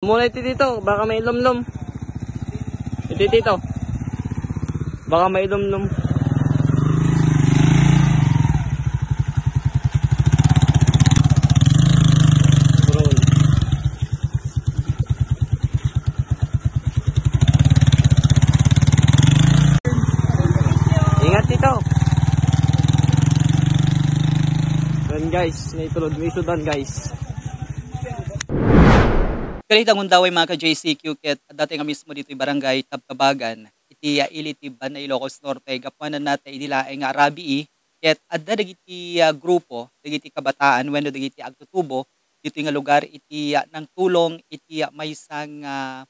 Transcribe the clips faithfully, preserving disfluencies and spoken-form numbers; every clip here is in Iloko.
Muna iti dito, baka may lumlum. Iti dito. Baka may lumlum. Bro. Ingat dito. Yan guys, may tulod, may sudan guys. Kadagiti gundaway, mga ka-J C Q, ket adda tayo nga mismo ditoy barangay Tabtabagan, iti, ah, ili ti Banna Ilocos Norte, gapuanan nata idi laeng nga arabii, ket adda dagiti, ah, grupo, dagiti kabataan wenno dagiti agtutubo ditoy nga lugar iti, ah, nangtulong iti, ah, maysa nga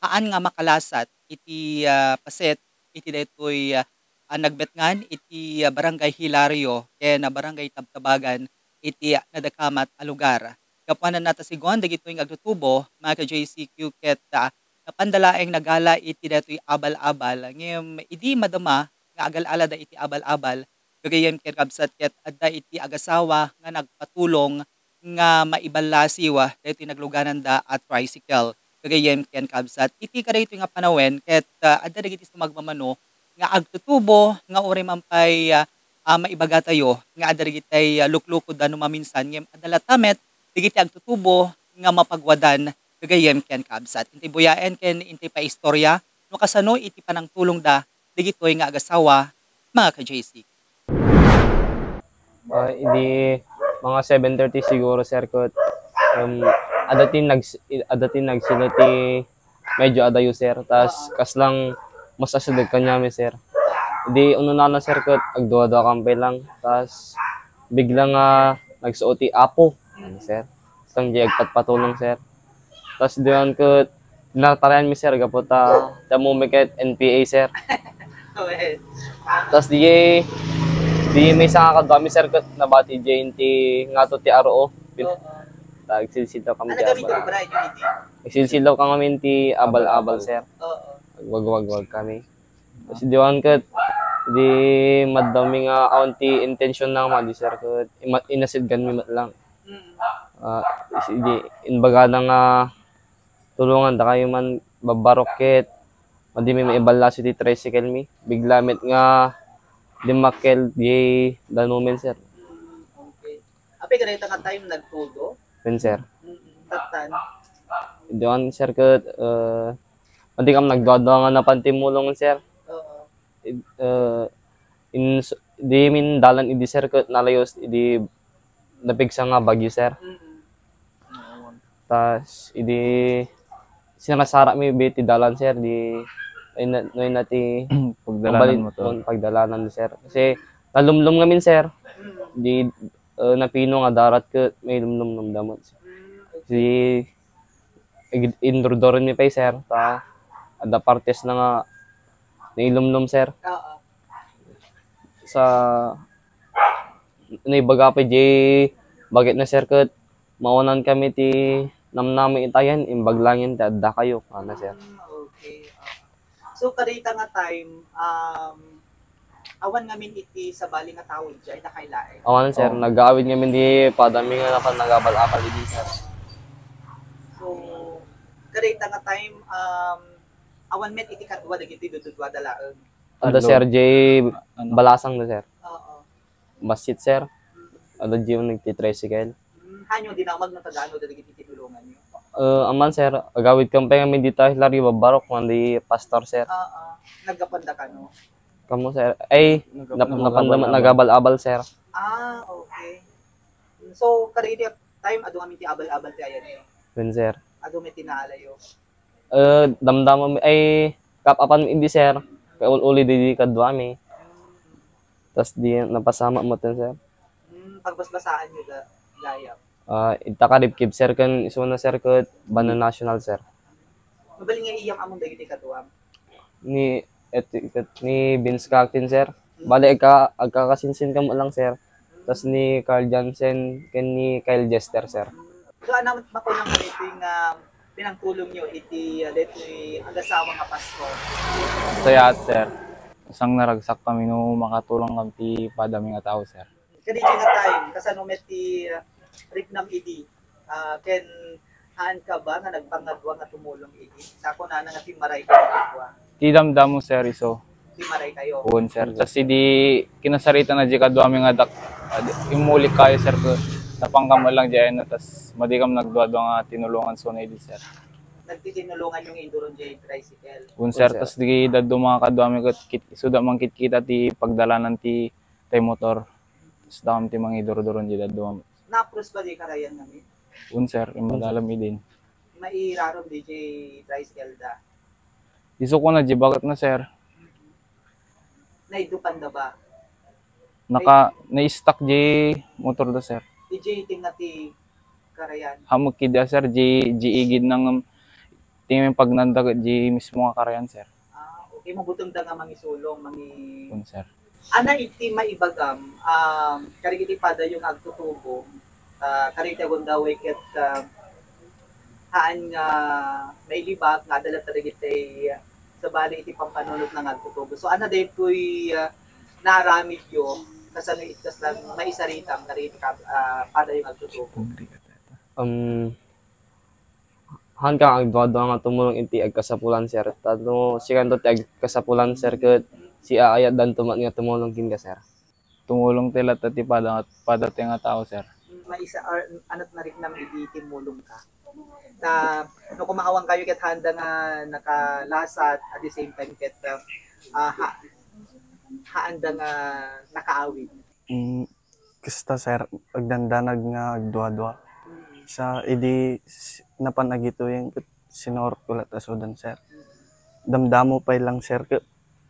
haan nga makalasat iti, ah, paset iti daytoy, ah, ah, nagbetngan iti, ah, Barangay Hilario ken, ah, Barangay Tabtabagan iti, ah, nadakamat a lugar. Gapuanan nata sigun dagitoy nga agtutubo, mga ka-J C Q, ket, ah, napanda laeng nagala iti daytoy abal-abal. Ngem idi madama nga agal-alada iti abal-abal, gagayyem ken kabsat, ket adda iti agasawa nga nagpatulong nga maiballasiw, ah, daytoy naglugananda a tricycle. Gagayyem ken kabsat, iti kadaytoy nga panawen ket, ah, adda dagiti sumagmamano nga agtutubo nga uray man pay, ah, ah, maibagatayo nga adda dagiti, ah, luklukodda no maminsan, ngem adda latta met dagiti agtutubo nga mapagwadan gagayyem ken kabsat. Intay buyaen ken intay paistorya no kasano iti panangtulongda dagitoy nga agasawa, mga ka-J C. Ah, idi mga seven thirty siguro, sir, ket, um, adda ti nags-, adda ti nagsino ti medyo adayo, sir. Tas kaslang mas asideg kaniami, sir. Idi ununana, sir, ket agduadua kampay lang. Tas bigla nga nagsuot ti apo, sir. Kaslang di agpatpatulong, sir. Tas diyan ket, dinartarian mi, sir, gapu ta, ta mo mi ket N P A, sir. Okay. Tas di, di may sanga kaduami, sir, ket nabati diay ti ngato ti R O. Pin-, Oo. Tagsilsilaw kami Ah, ti nagamiton abal. Brian yung hindi? Nagsilsilaw kami ti abal-abal, sir. Oo. Agwagwagwag kami. Tas diwan ket, di madda mi nga awan ti intention na nga madi, sir, ket ima-, inasidgan mi met lang. Mm. Ah, is-, di, imbagana nga tulongandakayo man babbarok ket madi mi maiballasiw ti tricycle mi. Bigla met nga dimmakkel di danumen, sir. Mm, okay. Apay kadayta nga time nagtudo? Wen, sir. Mm, tattan. Diwan, sir, ket, eh, madi kam nagduadua nga napan ti mulong, sir. Oo. Id-, eh, ins-, di min dalan idi, sir, ket nalayos idi napigsa nga bagyo, sir. Mm. Tas idi sinasara mi bi ti dalan, sir, di, ay na, ay na ti Pagdalanan mo to. Pagdalanan, sir. Kasi nalumlom ngamin, sir. Mm. Di, eh, napino nga darat ket may lumlom-lumdamot. Mm, okay. Di, ig-, indurduren mi pay, sir, ta adda partes na nga nailumlom, sir. Oo. Sa naibaga pay di bagik na, sir, ket mawanan kami ti namnama itayen, imbag laeng ti adda kayo, ana, sir. Mm, okay. So, kadayta nga time, um, awan ngamin iti sabali nga tao, diay nakaila-ila. Awan, sir. Oo. Nag-aawid ngamin di padami nga napan nagabal-abal idi, sir. So, kadayta nga time, um, awan met iti kadua dagiti dududua da laeng. Adda, Adlaw. Sir, di ano? Balasang na, sir. Oo. Bassit, sir. Mm. Adda di nagti-tricycle. Mm, hanyo dinamag no tagano dagiti tinulongan nyo? Eh, aman, sir, agawid kami pay ngamin dita, Hilario, babbarok, mandi pastor, sir. Oo. Naggapuanda kano? Kamo, sir. Ay, nap-, napanda nagabal-abal, sir. Ah, okay. So, kadaydi time, adu ngamin ti abal-abal ti ayan nyo? Wen, sir. Adu met ti naalayo? Eh, damdama mi, ay, kap-apan mi idi, sir. Kay ul-uli di, di kadua mi. Tas di napasama mo ten, sir. Hmm, pagbasbasaan nyo da, gayam? Ah, ita ka Ribkib, sir, ken isuna, sir, ket Banna National, sir. Mabalin nga iyam among dagiti kaduam? Ni, et, et, ni Vince Cactin, sir. Hmm. Bali, agka-, agkakasinsin kamo lang, sir. Tas ni Carl Jansen, ken ni Kyle Jester, sir. So, ano makunang daytoy nga pinangtulong nyo iti, ah, daytoy agasawa nga pastor? Sayaat, sir. Sang naragsak kami no makatulong kami ti padami nga tao, sir. Kadaydi nga time, kasano met ti, ah, riknam idi, ah, ken Haan ka ba nga nagpangadua nga tumulong idi? Sa kunana nga timmaray ka nga agwa. Ti damdamo, sir, isu. Timmaray kayo. Wen, sir. Tas idi kinasarita na di kaduami nga dak-, ah, di-, immuli kayo, sir, ko. Napangkam lang di ayna, tas madi kam nagduadua nga tinulongan so na idi, sir. Nagtitinulongan yung induron di tricycle. Wen, sir. Wen, sir. Tas di dadduma nga kaduami ket kit-, isuda man kitkita ti pagdalanan ti, ti motor. Tas dakam ti mangidurduron di dadduma. Napros ba di karayan namin? Wen, sir, immadalam idin. Mairarom di jay tricycle da. Isu ko na di baket na, sir. Naidupan da ba? Naka, na-stuck di motor da, sir. Di jay tinga ti karayan. Hamok kida, sir, di, di igid nang tingin pagnanda di mismo nga karayan, sir. Ah, okay. Mabutom da nga mangisulong, mangi- Wen, sir. Ana iti maibagam, um, kadagiti padayo nga agtutubo, ah, kadagiti agundaway ket, ah, haan nga mailibak nga adda latta dagiti, ah, sabali iti pampanunot nga agtutubo. So, ana daytoy, ah, naaramidyo, kasano it-, kasla maisaritam kadagiti kab-, ah, padayo nga agtutubo? Um, Haan ka agduadua nga tumulong iti agkasapulan, sir. Ta no sikanto ti agkasapulan, sir, ket siaayatdanto met nga tumulong kenka, sir. Tumulong ti latta ti pada, pada ti nga tao, sir. Maisa-, or, ano't nariknam idi timulong ka? Ta, no, kumaawan kayo ket haanda nga nakalasat, at the same time ket, ah, ah, ha-, haanda nga nakaawid. Mm, Kasta, sir, agdandanag nga agduadua. Sa idi s-, napan agituyeng ket sinurot ko latta sudan, sir. Damdamo pay lang, sir, ket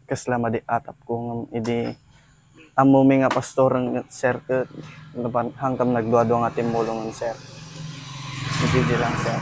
kasla madi atap ko ngem idi ammomi nga pastoren, sir, ket napan, hangkam nagduadua nga timmulongen, sir. Idi lang, sir.